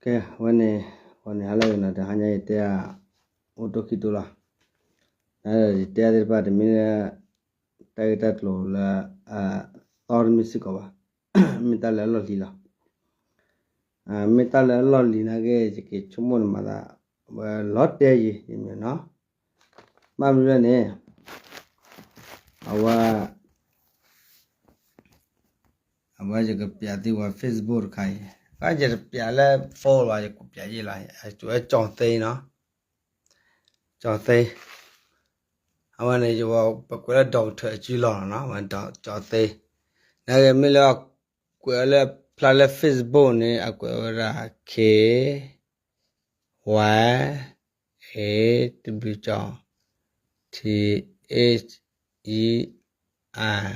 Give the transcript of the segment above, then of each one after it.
ကဲ ဝဲန့ၣ် ဝဲန့ၣ် ဟါလၢအဂ့ၤနီၤ တဟါညါယတဲ အိၣ်တိၢ်ခံတိၢ်လီၤ. ယတဲသ့ၣ်တဖၣ်တမ့ၢ်လၢ တၢ်ဂ့ၢ်တၢ်ကျိၤလၢ သီတမ့ၢ်စ့ၢ်ကီးဘၣ်, မ့ၢ်တၢ်လၢအလီၢ်လံၤလီၤ. မ့ၢ်တၢ်လၢအလီၢ်လံၤနာ်က့ ယက့ၤဆိကမိၣ်န့ၣ်မၤသး ဝဲလီၤတဲာ်ယံၤ ယမ့ၢ်နီၤ ဘၣ်မနုၤလဲၣ်န့ၣ် အဝဲ အဝဲယကပျးသုဝဲ Facebook တခါအံၤ, ယတပျးလၢ phone ဘၣ် ယကပျးယံၤလီၤ, ဝဲကၠီၤသ့နီၤ, ကၠီၤသ့, အဝဲန့ၣ် ပကွဲးလၢ doctor အစုလီၢ်နီၤ, ကၠီၤသ့, နာ်က့မ့ၢ်လၢ ကွဲးလၢဖျါလၢ Facebook န့ၣ် အကွဲးဝဲဒၣ် K Y A W ကၠီၤ T H E I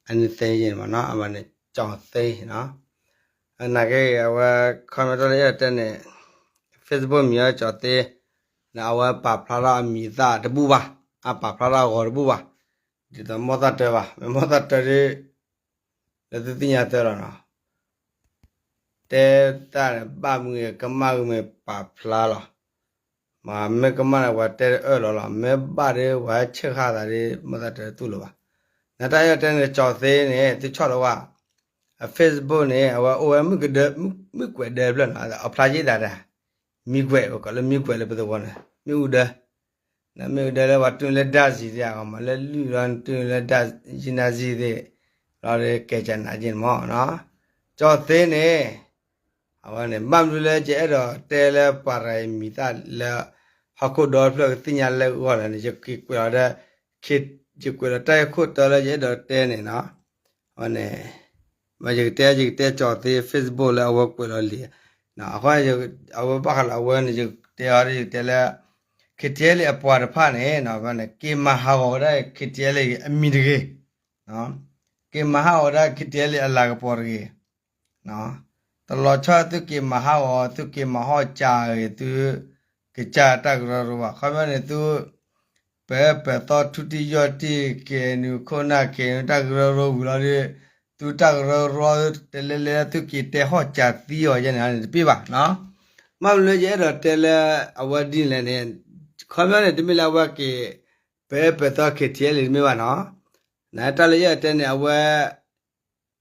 အနသ့ယ့ၣ်မနီၤ, အဝဲန့ၣ် ကၠီၤသ့နီၤ. နာ်က့ အဝဲ comment တၢ်လၢယအဲၣ်ဒိးတဲန့ၣ် Facebook မံၤအီၤကၠီၤသ့, အဝဲပာ်ဖျါထီၣ်အမံၤအသၣ်တဘူၣ်ဘၣ်, အပာ်ဖျါထီၣ်အဂီၤတဘူၣ်ဘၣ်, ဒ်သိးမီၢ်သၣ်တၢဘၣ်, မ့ၢ်မီၢ်သၣ်တၢဒ် လၢသုသ့ၣ်ညါတၢ်လီၤနီၤ. တဲတၢ်န့ၣ် ဘၣ်မုာ်ကမၣ်ဂ့ၤမ့ၢ်ပာ်ဖျါလီၤ. မ့မ့ၢ်ကမၣ်န့ၣ် ပှၤတဲအၢၣ်လီၤလီၤ, မ့ၢ်ဘၣ်ဒီး ပှၤဆဲးဃာ်သးဒီး မီၢ်သၣ်တၢတတူၢ်လိာ်ဘၣ်. နတၢ်အဲၣ်ဒိးတဲန့ၣ် ကၠီၤသ့န့ၣ် သုဆီၣ်လီၤဝဲ အ Facebook န့ၣ် အဝဲအိၣ်ဝဲ မုၢ်ကွဲးဒၢဖျၢၣ်နီၤ, အဖျါယ့ၣ်ဒၣ်တၢ် မံၤကွဲး ပကိးလၢမံၤကွဲးလၢပသဝီန့ၣ် မ့ၣ်အူဒၢ နမ့ၣ်အူဒၢလၢပှၤတူၢ်လၢ ဓာတ်ဆီသ့ၣ်ဧါ, မ့ၢ်လၢလုၢ်လီၤ နတူၢ်လၢ ဓာတ်ဆီ သ့ၣ်, လီၤဒီးကဲကနးက့န့ၣ်မး, ကၠီၤသ့န့ၣ် အဝဲန့ၣ် ဘၣ်မနုၤလၢယအဲၣ်ဒိးတဲလၢပှၤရၤအံၤမံၤသၣ်လၢ ဟီၣ်ခိၣ်ဒီဖျၢၣ်ကသ့ၣ်ညါလၢအဂီၢ်လဲၣ်န့ၣ် ယက့ၤကွဲးလီၤဒီး ယကွဲးလီၤတၢ်ဂ့ၢ်ခိၣ်တီလၢယအဲၣ်ဒိးတဲန့ၣ်နီၤ. အဝဲန့ၣ် ယကတဲ ယကတဲကၠီၤသ့ Facebook လၢအဝဲကွဲးလီၤလံာ်, အဃိ အဝဲဘၣ်ဃးလၢအဝဲန့ၣ် ယကတဲအီၤ ယကတဲလၢ KTLA အပှၤတဖၣ်န့ၣ် က့ၤမၤဟးဂီၤဝဲဒၣ် KTLA အမံၤတဂ့ၤ, က့ၤမၤဟးဂီၤဝဲဒၣ် KTLA အလၤကပီၤတဂ့ၤ တလီၤဆီသုက့ၤမၤဟးဂီၤ သုက့ၤမၤဟီၣ်ကၠးဂ့ၤ သုကစၢ်တၢ်ကရၢကရိဘၣ်. ခီပညီန့ၣ် သု ပပသီထူတံၢ်ယီၢ်တံၢ် KNU ခိၣ်နၢ် KNU တၢ်ကရၢကရိဝံၤလီၤဒီး သုတၢ်ကရၢကရိတလဲလဲ သုက့ၤတဲဟီၣ်ကၠးသံအီၤယဲန့ၣ် တပ့ၢ်ဘၣ်နီၤ. ဘၣ်မနုၤလၢယအဲၣ်ဒိးတဲလၢအဝဲဒ်န့ၣ်လဲၣ်န့ၣ် ခီပညီန့ၣ် တမ့ၢ်လၢအဝဲက့ၤ ပပသီ KTLA တမ့ၢ်ဘၣ်နီၤ. နတၢ်လၢယအဲၣ်ဒိးတဲန့ၣ် အဝဲ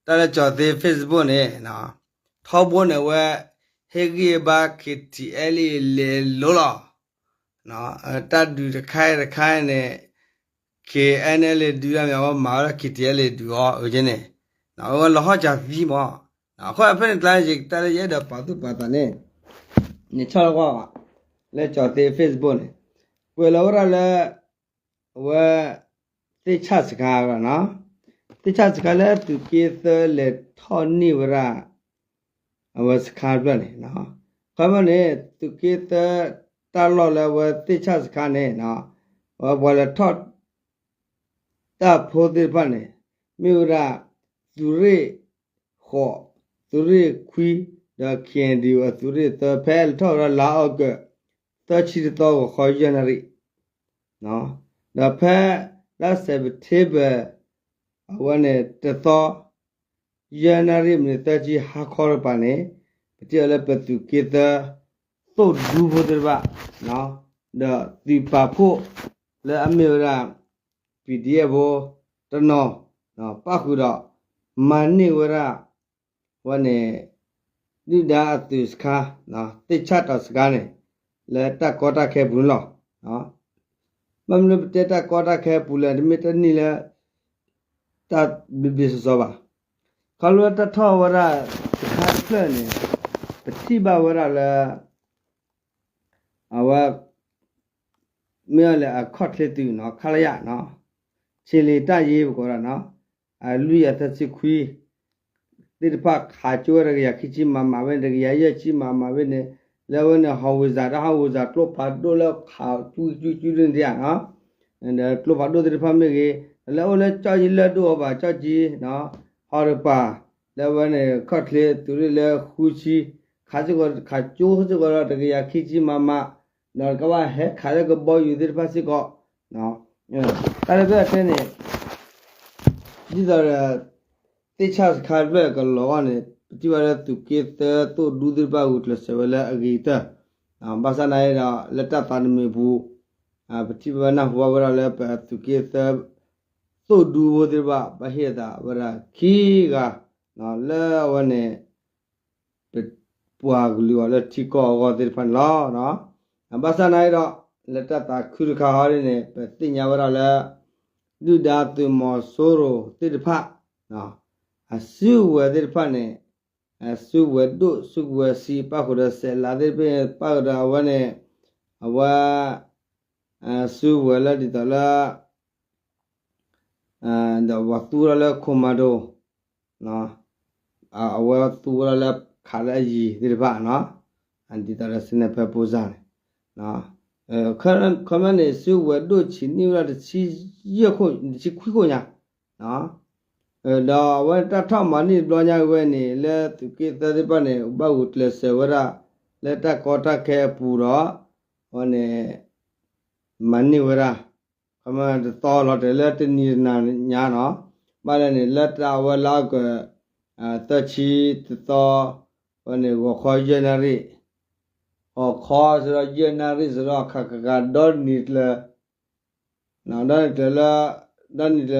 တၢ်လၢကၠီၤသ့ Facebook န့ၣ် ထီဘိန့ၣ်အဝဲ ဟ့ၣ်ဂံၢ်ဘါ KTLA လဲၤလိၤလီၤ. တၢ်ဒုးတခါအံၤတခါအံၤန့ၣ် KNLA ဒုးတၢ်မ့ၢ် အဝဲမၤဝဲဒၣ် KTLA ဒုးအီၤ အဝဲန့ၣ် အဝဲလီၤဟီၣ်ကၠးသံမး. အဃိဖဲန့ၣ်ကျါ ယကတၢ်လၢယအဲၣ်ဒိးပာ်သူၣ်ပာ်သးန့ၣ် နဆီၣ်လီၤကွၢ် လၢကၠီၤသ့ Facebook န့ၣ် ကွဲးလီၤဝဲဒၣ်လၢ အဝဲ သ့ၣ်ဆၣ်စခါလီၤနီၤ. သ့ၣ်ဆၣ်စခါလၢသုးက့သၢလဲၤထီၣ်န့ၢ်ဝဲဒၣ် အဝဲစခါတဖျၢၣ်န့ၣ် ခီဖျိန့ၣ် သုးက့သၢ တၢ်လီၢ်လၢအဝဲသ့ၣ်ဆၣ်စခါန့ၣ် အဝဲပှၤလဲၤထီၣ် တၢ်ဖိသ့ၣ်တဖၣ်န့ၣ် မ့ၢ်ဝဲဒၣ် သုးရ့ၣ်ဃိး သုးရ့ၣ်ခွံ ဒီး KNDO အသုးရ့ၣ်သၢ ဖဲလဲၤထီၣ်ဝဲဒၣ်လါအီကူး သၢဆံတသီ ဂီၤခီယဲၢ်နၣ်ရံၣ် ဒီးဖဲလါ September အဝဲန့ၣ်တသီ ယဲၢ်နၣ်ရံၣ်မံးနံးသၢဆံဟါခီတကပၤန့ၣ် ပထံၣ်အီၤလၢပသုးက့သၢ သိၣ်ဒူဖိသ့ၣ်တဖၣ် ဒီးသုးပာ်ဖှိၣ်လၢအမ့ၢ်ဝဲဒၣ် PDF ဖိတနီၤ ပၣ်ဃုာ်ဒီး မၤန့ၢ်ဝဲဒၣ် ဝဲန့ၣ် ဒုၣ်ဒါအသုးစခါ သ့ၣ်ဆၣ်တီၤစခါန့ၣ် လၢတၢ်ကီတၢ်ခဲပူၤန့ၣ်လီၤ. ဘၣ်မနုၤပတဲတၢ်ကီတၢ်ခဲပူၤလဲၣ် တမ့ၢ်တၢ်နံၣ်လၢ တၢ်ဘျ့ဘျ့စီစီဘၣ်. ခီဖျိတၢ်ထီၣ်ဝဲဒၣ်တခါတဖျၢၣ်န့ၣ် ပထံၣ်ဘၣ်ဝဲဒၣ်လၢ အဝဲ မ့ၢ်အီၤလဲၣ် အခီၣ်ချ့သုးနီၤ ခလရ နီၤ ခြေလျင်တပ်ရင်း ပကိးဒၣ်နီၤ အလွံၢ်အသၢဆံခွံ သ့ၣ်တဖၣ်ခးကၠိဝဲတကယၤခံဆံ မမ ဝဲန့ၣ် တကယၤယဲၢ်ဆံ မမ ဝဲန့ၣ် လၢအဝဲန့ၣ် howitzer တၢ် howitzer ကျိဖးဒိၣ်လၢခးကၠူကၠူကၠူဒ်န့ၣ်ဧါနီၤ ဒီးကျိဖးဒိၣ်သ့ၣ်တဖၣ်မ့ၢ်ဂ့ၤ လၢအအိၣ်လၢကၠီၣ်ကၠံလၢဒိၣ်အီၤဘၣ် ကၠီၣ်ကၠံ ဟီၣ်တပၤ လၢအဝဲန့ၣ် ခီၣ်ချ့သုးရ့ၣ်လၢဃုဆံ ခးစ့ၢ်ကီး ခးကၠိစ့ၢ်ကီးဒီးတကယၤခံဆံ မမ ဒီးကဘၣ်ဟဲခးလၢကဘီယူၤသ့ၣ်တဖၣ်စ့ၢ်ကီး တၢ်လၢဖဲအတဲန့ၣ် ဒ်သိးဒီး သ့ၣ်ဆၣ်စခါတဖျၢၣ်ကလီၤဂီၢ်န့ၣ် ပထံၣ်ဘၣ်လၢသုးက့သၢသိၣ်ဒူသ့ၣ်တဖၣ်ဂုာ်ကျဲးစၢးဝဲလၢအဂ့ၤကတၢၢ်, ဘၣ်ဆၣ်နာ်အံၤဒီး လၢတၢ်သးတမုာ်အပူၤ ပထံၣ်ဘၣ်နၢ်ဟူဘၣ်ဝဲဒၣ်လၢပသုးက့သၢ သိၣ်ဒူဖိသ့ၣ်တဖၣ် ဘၣ်ဟ့ၣ်အသးဝဲဒၣ်ခံဂၤ လၢအဝဲန့ၣ် ပပှၤကလုာ်အီၤလၢထံကီၢ်အဂီၢ်သ့ၣ်တဖၣ်န့ၣ်လီၤ. ဘၣ်ဆၣ်နာ်အံၤဒီး လၢတၢ်သးခုတခါဟီဒ်န့ၣ် ပသ့ၣ်ညါဝဲဒၣ်လၢ ဒုၣ်ဒါသုးမီၤစိရိၤသ့ၣ်တဖၣ် အစုဝဲသ့ၣ်တဖၣ်န့ၣ် စုဝဲဒိၣ်စုဝဲဆံး ပၣ်ဃုာ်ဒီးစဲးလးသ့ၣ်တဖၣ် ပၣ်ဃုာ်ဒီးအဝဲန့ၣ် အဝဲ စုဝဲလၢဒ်သိးလၢ ဒီးပှၤသူဝဲဒၣ်လၢ commando အဝဲသူဝဲဒၣ်လၢခးလၢအယံၤသ့ၣ်တဖၣ်နီၤ, ဒ်သိးဒီး sniper ပုံစံန့ၣ်, ခီမ့ၢ်န့ၣ် စုဝဲဒိၣ်ဆံးန့ၢ်ဝဲဒၣ်တဆံယဲၢ်ခိၣ် တဆံခွံခိၣ်ညါ, ဒီးအဝဲတၢ်ထီၣ်မၤန့ၢ်တဘျီညါဝဲန့ၣ် လၢသုးက့သၢသ့ၣ်တဖၣ်န့ၣ် ဘၣ်ဂုာ်ကျဲးစၢးဝဲဒၣ် လၢတၢ်ကီတၢ်ခဲအပူၤဒီး အဝဲန့ၣ် မၤန့ၢ်ဝဲဒၣ် ခီမ့ၢ်တသီလီၤတဲာ်လၢတနံၤတနၤညါနီၤ, ဘၣ်လဲၣ်န့ၣ် လၢတၢ်အဝဲလါအီကူး သၢဆံတသီ ဝဲန့ၣ် ဂီၤခီယဲၢ်နၣ်ရံၣ်, ဂီၤခီစ့ၢ်ဒီးယဲၢ်နၣ်ရံၣ်စ့ၢ်ဒီး ခးကကၤဒီနံၤကျၢၤ ဒီနံၤကျၢၤလၢ ဒီနံၤကျၢၤ ဒီ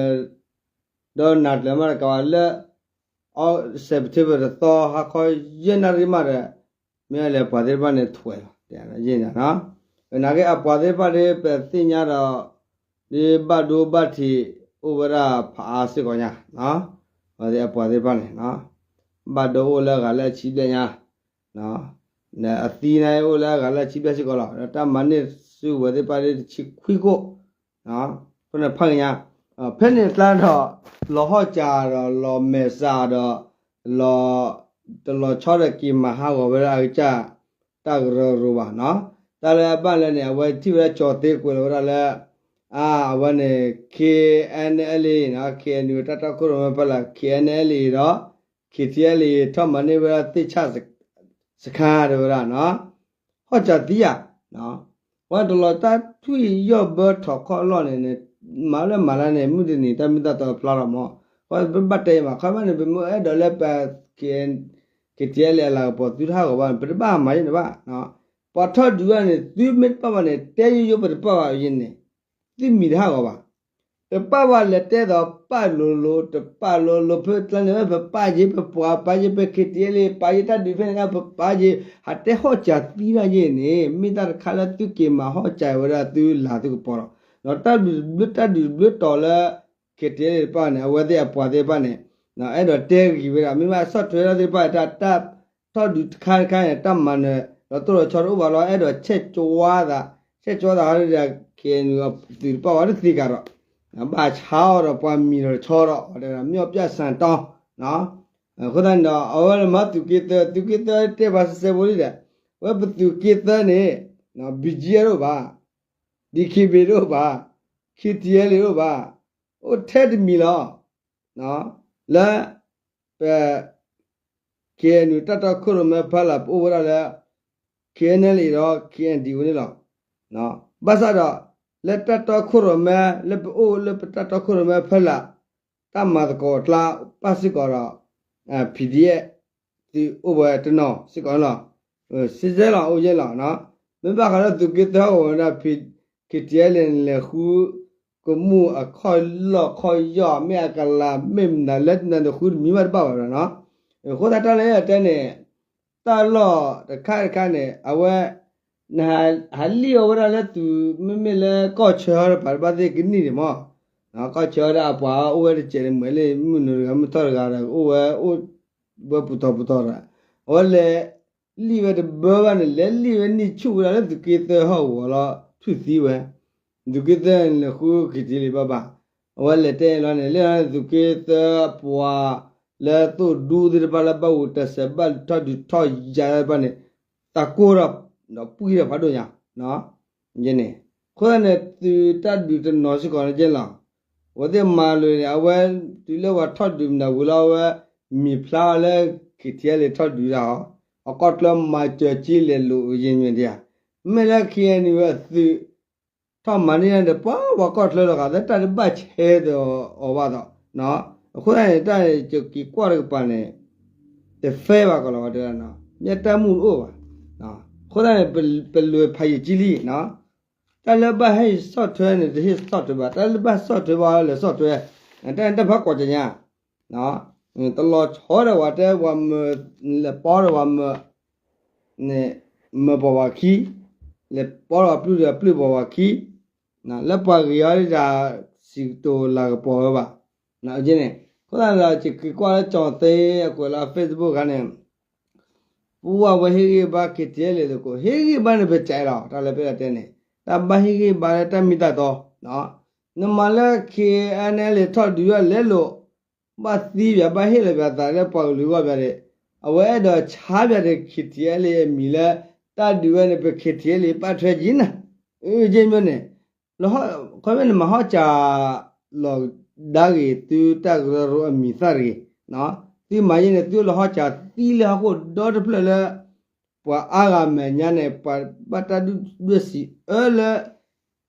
နၤကျၢၤမးတကးဘၣ်လၢ September တသီ ဟါခီယဲၢ်နၣ်ရံၣ်မးဒီး မ့ၢ်အလဲၤပှၤသ့ၣ်တဖၣ်န့ၣ်ထွဲလီၤ, နာ်က့အပှၤသ့ၣ်တဖၣ်ဒီး ပသ့ၣ်ညါဒီး ဒ်ဘၣ်ဒိဘၣ်ထံးအိၣ်ဝဲဒၣ်ဖးအါစ့ၢ်ကီးညါ, အပှၤသ့ၣ်တဖၣ်န့ၣ် ဘၣ်ဒိအိၣ်လၢအဂၤလၢအဆံဘျဲၣ်ညါ အသံန့ၣ်အိၣ်လၢအဂၤလၢအဆံဘျဲၣ်စ့ၢ်ကီးလီၤ. ဒီးတၢ်မၤန့ၢ်စုဝဲသ့ၣ်တဖၣ်ဒ်တဆံခွံခိၣ်, ဖဲန့ၣ်ဖးကညါ, ဖဲန့ၣ်အကျါဒီး လီၤဟီၣ်စၢ်ဒီး လီၤမဲာ်ဆှးဒီး လီၤ တလီၤဆီဒီးက့ၤမၤဟးဂီၤဝဲဒၣ်အကစၢ် တၢ်ကရၢကရိဘၣ်နီၤ. တၢ်လၢအဘၣ်လဲၣ်န့ၣ် အဝဲထံၣ်ဝဲဒၣ်ကၠီၤသ့ကွဲးလီၤဝဲဒၣ်လၢ အဝဲန့ၣ် K N L A နီၤ K N U တၢ်တီခိၣ်ရိၣ်မဲဖီလာ် K N L A ဒီး K T L A ထီၣ်မၤန့ၢ်ဝဲဒၣ်သ့ၣ်ဆၣ်စခါတဲဝဲဒၣ်နီၤ, ဟီၣ်စၢ်သံဧါ, ပှၤတလီၤတၢ်ထွံၣ်ယီၢ်ဘၢထီၣ်ခီၣ်လီၢ်န့ၣ် မၤလၢမၤလၢန့ၣ် မုၢ်တနံၤတၢ်မ့ၢ်တၢ်တီဖျါလီၤမး, ပဘၣ်တဲမး ခီမ့ၢ်န့ၣ် ပမ့ၢ်အဲၣ်ဒိးလၢပ K T L A အလၤကပီၤသုတဟးဂီၤဘၣ်န့ၣ် ပတဘၣ်မၤယဲန့ၣ်ဘၣ်, ပှၤထီၣ်ဒုးဘၣ်န့ၣ် သုမ့ၢ်တပာ်ဘၣ်န့ၣ် တဲယိယိပတပာ်ဘၣ်ယဲန့ၣ် သုမံၤတဟးဂီၤဘၣ်, တပာ်ဘၣ်လဲၤတဲဒီးပာ်လိၤလိၤ တပာ်လိၤလိၤ ဖဲကျါန့ၣ် ပပာ်ယ့ၤ ပပှၤပာ်ယ့ၤ ပ K T L A ပာ်ယ့ၤ တၢ်ဒုးဖဲန့ၣ် ပပာ်ယ့ၤ ဟးတဲဟီၣ်စၢ်သံဒၣ်ယဲန့ၣ် မ့ၢ်တၢ်တခါလၢသုက့ၤမၤဟီၣ်စၢ်ဝဲဒၣ်သုလၤသုကပီၤလီၤ. ဒီးတၢ်ဒုးတဘျုးတီၤလၢ K T L A တဖၣ်န့ၣ် အဝဲသ့ၣ်အပှၤသ့ၣ်တဖၣ်န့ၣ် အဲၣ်ဒိးတဲဂ့ၤဝဲဒၣ် မ့ၢ်ဘၣ်ဆီၣ်ထွဲထီၣ်သ့ၣ်တဖၣ် တၢ်ထီၣ်ဒုးတခါတခါန့ၣ် တၢ်မၤနၢၤ ဒီးတိၢ်ဒီးဆီတအိၣ်ဘၣ်လီၤ အဲၣ်ဒိးဆဲးကၠွါသး ဆဲးကၠွါသးဟီဒီး K N U သုးတဖၣ်ဝဲတသ့ကၤဒီး ဘၣ်ဆါအီၤဒီးပှၤမံၤဒီးဆီဒီး မ့ၢ်အီၣ်ပျၢ်စၣ်တီ အဃိသတးန့ၣ်ဒီး အဝဲမၤသုးက့သၢ သုးက့သၢတဲပှၤစဲစဲဖိလံဒီး ဝဲပသုးက့သၢန့ၣ် B G F တအိၣ်ဘၣ်, D K B A တအိၣ်ဘၣ်, K T L A တအိၣ်ဘၣ်, အိၣ်ထဲတမံၤလီၤ. လၢ ပ K N U တၢ်တီခိၣ်ရိၣ်မဲဖီလာ် ပအိၣ်ဝဲဒၣ်လၢ K N L A ဒီး K N D O န့ၣ်လီၤ. ဘၣ်ဆၣ်ဒီး လၢတၢ်တီခိၣ်ရိၣ်မဲ လၢပအိၣ်လၢပတၢ်တီခိၣ်ရိၣ်မဲဖီလာ် တၢ်မၤသကိးအကျါ ပၣ်စ့ၢ်ကီးဒီး P D F သုးအိၣ်ဝဲတနီၤစ့ၢ်ကီးန့ၣ်လီၤ. စ့စဲလီၤအိၣ်ယဲလီၤ. မ့ၢ်ဘၣ်ဃးလၢသုးက့သၢအိၣ်ဝဲဒၣ် K T L A န့ၣ်လဲၤဃု ကမူၣ်အခီၣ်လီၢ်ခီၣ်ယီၢ် မ့ၢ်အကလၤ မ့ၢ်မနုၤလဲၣ် တနၤတဃုတမံၤဘၣ်တဘၣ်ဘၣ်ဒီးနီၤ. အဃိသတးတၢ်လၢယတဲန့ၣ် တၢ်လီၢ်တခါတခါန့ၣ် အဝဲ နဟးလံၣ်အီၤဝဲဒၣ်လၢသုး မ့မ့ၢ်လၢကီၢ်ဆၢတပၤတဘၣ်သ့ၣ်ကနံၣ်န့ၣ်မး, ကီၢ်ဆၢဒၣ်အပှၤအိၣ်ဝဲတစဲးန့ၣ် မ့ၢ်လၢမုၢ်နုာ်တဂၤ မုၢ်ထီၣ်တဂၤဒီး အိၣ်ဝဲအိၣ်ဝဲပူၤထီၣ်ပူၤထီၣ်ဒီး အဝဲလဲၤ လံၣ်ဝဲတဘၢဘၣ်န့ၣ် လဲၤလံၣ်ဝဲနံၣ်ဆူၣ်ဝဲဒၣ်လၢသုးက့သၢဟီၣ်ကဝီၤလီၤ ထူၣ်သံဝဲ, သုးက့သၢန့ၣ်လဲၤဃုက့ၤတ့ၢ်လံဘၣ်ဘၣ်, အဝဲလဲၤတဲလီၤန့ၣ် လၢသုးက့သၢအပှၤ လၢသိၣ်ဒူသ့ၣ်တဖၣ်လၢဘၣ်ဂုာ်ကျဲးစၢးဘၣ်ထီၣ်ဒုးထီၣ်ယၤသ့ၣ်တဖၣ်န့ၣ် သးကိၢ်ဒီး ဒီးပှံၢ်ဒီးဖးဒိၣ်ညါ ယဲန့ၣ်, အဃိသတးန့ၣ် သုးတၢ်ဒုးတနီၤစ့ၢ်ကီးန့ၣ်ကဲလီၤ, အဝဲသ့ၣ်မၤလိာ်န့ၣ် အဝဲတုၤလၢပှၤထီၣ်ဒုးမနုၤဝံၤလီၤ အဝဲမံၤဖျါလၢ K T L A ထီၣ်ဒုးတၢ်အီၤ, အကီၢ်ကျၢၢ်မၤစၢၤက့လဲၤလိာ်ယဲမ့ၢ်ဒ်ဧါ, မ့ၢ်လၢ K N U အသုး ထီၣ်မၤန့ၢ်န့ၣ် ပှၤပှၤကီၢ်ချၢလီၤဂာ် လၢတၢ်တဘၣ်ဆဲးဒီးအီၤဘၣ်ဒီး, အဃိသတးန့ၣ် တၢ်က့ၤကွၢ်တကပၤန့ၣ် တfairဘၣ်ကီးလီၤဝဲတဲလီၤ, မ့ၢ်တၢ်မူတအိၣ်ဘၣ်. အဃိသတးန့ၣ် ပလဲၤဖးယံာ်ကံလံ, တၢ်လၢဘၣ်ဟ့ၣ်ဆီၣ်ထွဲန့ၣ် တဟ့ၣ်ဆီၣ်ထွဲဘၣ်, တၢ်လၢဘၣ်ဆီၣ်ထွဲဘၣ်လဲၤဆီၣ်ထွဲ, တၢ်န့ၣ်တၢ်ဖးကွၢ်ကညါ, တလီၤဆီဒီးဝဲတဲဝဲမၢ, လဲၤပီဒီးဝဲမၢ, န့ၣ်, မၢပှၤဝဲခံ, လဲၤပီဒီးပျုၢ်ဒီးပျုၢ်ပှၤဝဲခံ, လၢပှၤဂ့ၤအီၤဒ်တၢ်စံးကတိၤလၤကပီၤဝဲဘၣ်. န့ၣ်, အဃိသတးဒီး ယက့ၤကွၢ်လၢကၠီၤသ့အကွဲးလၢ Facebook ခါန့ၣ်, ပဝဲဟ့ၣ်ဂံၢ်ဘါ KTLA သကိး ဟ့ၣ်ဂံၢ်ဘါန့ၣ် ပစဲးလီၤ တၢ်လၢပအဲၣ်ဒိးတဲန့ၣ် တၢ်ဘၣ်ဟ့ၣ်ဂံၢ်ဘါလၢတၢ်မ့ၢ်တၢ်တီ, နမၤလၢ KNLA ထီၣ်ဒုးဝဲလဲၤလိာ်, ဘၣ်သံပၠး ဘၣ်ဟ့ၣ်လီၤပၠးသးလၢပှၤကလုာ်အဂီၢ်ပၠးဒီး, အဝဲအဲၣ်ဒိးဆါပၠးဒီး KTLA အမံၤလၢ တၢ်ဒုးဝဲန့ၣ် ပ KTLA ပာ်ထွဲကံနၤ, အန့ၣ်, ခီဖျိန့ၣ်မၤဟီၣ်စၢၤ လီၤဒါဂ့ၤ သုတၢ်ကရၢကရိအမံၤသၣ်တဂ့ၤ, သုမၤယဲန့ၣ် သုလီၤဟီၣ်စၢၤသံလၢဟီၣ်ခိၣ်ဒီတဖျၢၣ်လၢ ပှၤအါဂၤမဲာ်ညါန့ၣ် ပှၤဘၣ်တၢ်ဒုၣ်ဒွဲၣ်စံးအၢလၢ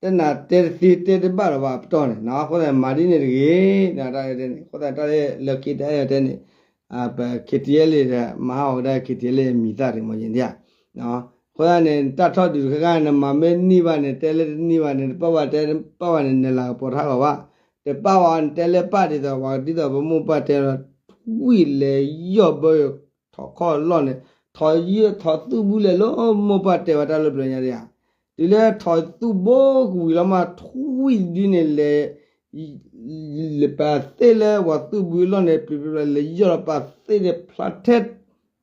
တနၤတဲတသ့တဲတဘၣ်လၢၤဘၣ်အပတီၢ်န့ၣ်, အဃိသတးမၤဒ်န့ၣ်တဂ့ၤ, အဃိသတးတၢ်လၢလၢခံတၢ်အဲၣ်ဒိးတဲန့ၣ်, ပ KTLA ဒီး မၤဟးဂီၤကဒါ KTLA အမံၤသၣ်တဂ့ၤ မ့ၢ်ယဲန့ၣ်ဧါ. အဃိသတးန့ၣ် တၢ်ထီၣ်ဒုးတခါခါ နမၤမ့ၢ်တန့ၢ်ဘၣ်န့ၣ် တဲလၢတန့ၢ်ဘၣ်န့ၣ် တပာ်ဘၣ်တဲတပာ်ဘၣ်န့ၣ် နလၤကပီၤတဟးဂီၤဘၣ်, တပာ်ဘၣ်နတဲလၢပာ်ဒ်သိး ပှၤဒ်သိးပမိၢ်ပၢ်တဲလီၤ, ထွံၣ်လဲၤယီၢ်ဘၢ ထီၣ်ခီၣ်လီၢ်န့ၣ်, ထီၣ်ယီၢ်ထီၣ်သူၣ်ဘုလဲၤလၢမိၢ်ပၢ်တဲဝဲတၢ်လၢပျၢၤညါဒံးဧါ, တုၤလၢထီၣ်သူၣ်ဘိကဝံၤလီၤမး ထွံၣ်ဒ်န့ၣ်လဲၤ လဲၤပာ်သ့ၣ်လၢပှၤသူၣ်ဘုလီၢ်န့ၣ် ပျံၤပျံၤလဲၤယီၢ်လီၤပာ်သ့ၣ်ဒီးဖျါထဲ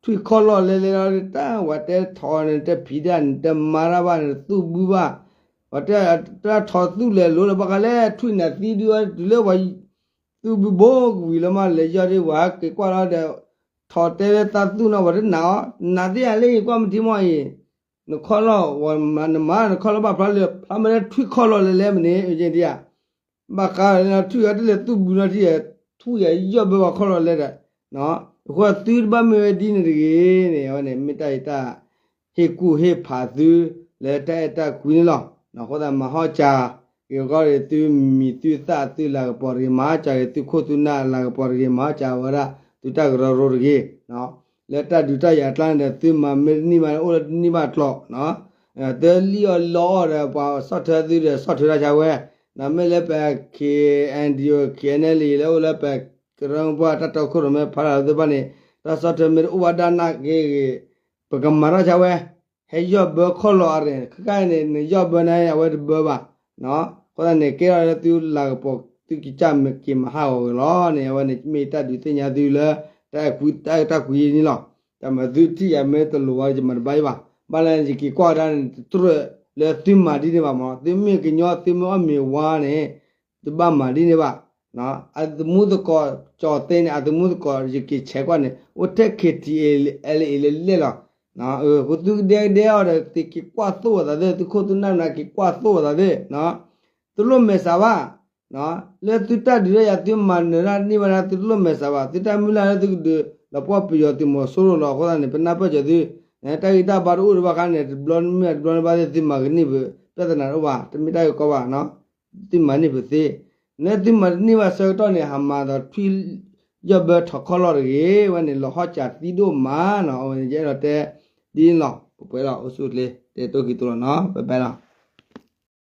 ထွံၣ်ခီၣ်လီၢ်လဲၤလဲၤလီၤ တၢ်ဝဲတဲထီၣ်န့ၣ် တဖံးတၢ်န့ၣ် တမၤတၢ်ဘၣ်န့ၣ် တသူၣ်ဘုဘၣ်, ဝဲတဲတၢ်ထီၣ်သူၣ်လဲၤလိၤလၢဘၣ်ဃးလၢထွံၣ်နၤသံဒုဝဲ တုၤလၢပှၤသူၣ်ဘုဘိကဝံၤလီၤမး လဲၤယီၢ်ဒ်ဝဲဟးက့ၤကွၢ်လီၤဒီး ထီၣ်တဲလၢသးသူၣ်နီၤ ပှၤတနာ်အီၤ နၤသ့ၣ်ယၤလၢယကွၢ်မထံမီၢ်အံၤ နခီၣ်လီၢ် နမၤနခီၣ်လီၢ်ဘၣ်ဖျါလၢ ဖျါမ့ၢ်လၢထွံၣ်ခီၣ်လီၢ်လဲၤလဲၤမ့ၢ်န့ၣ် ယဲဒံးဧါ, ဘၣ်ဃးလၢထွံၣ်အီၤတလဲၤသူၣ်ဘုနီၤထံၣ် ထွံၣ်ယီၢ်ဘၢပှၤခီၣ်လီၢ်လဲၤဒီး, အဃိသုတဘၣ်မ့ၢ်ဝဲဒ်န့ၣ်တဂ့ၤန့ၣ် အဝဲန့ၣ် မ့ၢ်တၢ်အံၤတၢ် ဟ့ၣ်ကူၣ်ဟ့ၣ်ဖးသု လၢတၢ်အဲၣ်တၢ်ကွံန့ၣ်လီၤ. အဃိသတးမၤဟီၣ်စၢၤ က့ၤကီၢ်ဒီးသုမံၤသုသၣ်သုလၤကပီၤတဂ့ၤ မၤဟီၣ်စၢၤက့ၤသုခိၣ်သုနၢ်လၤကပီၤတဂ့ၤ မၤဟီၣ်စၢၤဝဲဒၣ် သုတၢ်ကရၢကရိတဂ့ၤ, လၢတၢ်ဒုးတၢ်ယၤအကျါန့ၣ်ဒီး သုမၤမ့ၢ်တန့ၢ်ဘၣ်န့ၣ် အိၣ်လၢတန့ၢ်ဘၣ်ကျိာ်, တလံၣ်အီၣ်လီအီၣ်ဒီး ပှၤဆီၣ်ထွဲသုဒီးဆီၣ်ထွဲတၢ်ဆါဝဲ, မ့ၢ်လၢပ KNDO KNLA လၢအိၣ်လၢပကရၢမိၢ်ပှၢ်တၢ်တီခိၣ်ရိၣ်မဲဖးလၢ်လၢသုဘၣ်န့ၣ် တၢ်ဆီၣ်ထွဲမ့ၢ်တအိၣ်ဘၣ်ဒၣ်နာ်က့ဂ့ၤ ပကမၤတၢ်ဆါဝဲ ဟဲယီၢ်ဘၢခီၣ်လီၢ်အရ့ၣ် ခဲခါအံၤန့ၣ် နယီၢ်ဘၢန့ၣ် အဝဲတဘၢဘၣ်, အဃိသတးန့ၣ် ကဲထီၣ်လၢသုလၤကပီၤ သုကစၢ်မ့ၢ်က့ၤမၤဟးဂီၤက့ၤလီၤန့ၣ် အဝဲန့ၣ်မ့ၢ်တၢ်ဒုးသ့ၣ်ညါသုလၢ တၢ်အဲၣ်ကူတၢ်အဲၣ်တၢ်ကွံအံၤန့ၣ်လီၤ. တၢ်မၤသုထံၣ်ယၤမ့ၢ်တလိၤဝဲ ယမၤတဘၣ်အံၤဘၣ်, ဘၣ်လၢယက့ၤကွၢ်ဝဲဒၣ်န့ၣ် တတြၢၣ်လၢသုမၤဒ်န့ၣ်ဘၣ်မး သုမ့ၢ်ကညီ သုမ့ၢ်အီၣ်မ့ၤဝါန့ၣ် တဘၣ်မၤဒ်န့ၣ်ဘၣ်. အသမူသကိး ကၠီၤသ့န့ၣ် အသမူသကိး ယက့ၤဆဲးကွၢ်န့ၣ် အိၣ်ထဲ KTLA လဲၣ်လဲၣ်လီၤ. သုကဒဲကဒဲအီၤဒီး သုက့ၤကွၢ်သိၣ်အသးသ့ၣ် သုခိၣ်သုနၢ်မနုၤက့ၤကွၢ်သိၣ်အသးသ့ၣ်, တလိၣ်မဲာ်ဆှးဘၣ်. လၢသုတၢ်ဒုးတၢ်ယၤ သုမၤနၢၤတၢ်တန့ၢ်ဘၣ်န့ၣ် သုတလိၣ်မဲာ်ဆှးဘၣ်. သုတၢ်မုၢ်လၢ်လၢသုကဒုး လီၤပှီၢ်ပယီၤသုးမီၤစိရိၤလီၤ. အဃိသတးန့ၣ် ပနၢ်ပၢၢ်စၢၤသု, တၢ်ဂံၢ်တၢ်ဘါတအိၣ်ဒံးဘၣ်ခါန့ၣ် တဘျီမ့ၢ်တဘျီန့ၣ်ဘၣ်သ့ၣ် သုမၤကန့ၢ်ပ ပြဿနာတအိၣ်ဘၣ်, တမ့ၢ်တၢ်ဂ့ၢ်ကီဘၣ် သုမၤန့ၢ်ပသ့, လၢသုမၤတန့ၢ်ဘၣ်ဆၢကတီၢ်န့ၣ် ဟးမၤဒီးထွံၣ်ယီၢ်ဘၢထီၣ်ခီၣ်လီၢ်တဂ့ၤ, ဝဲန့ၣ်လီၤဟီၣ်စၢၤသံဒိၣ်မးနီၤ. အဝဲန့ၣ်ယအဲၣ်ဒိးတဲဒ်န့ၣ်လီၤ. ပှဲၤပှဲၤလီၤ အိၣ်ဆူၣ်အိၣ်ချ့ တဲတိၢ်ကံၤတိၢ်လီၤနီၤ ပဘဲလီၤ.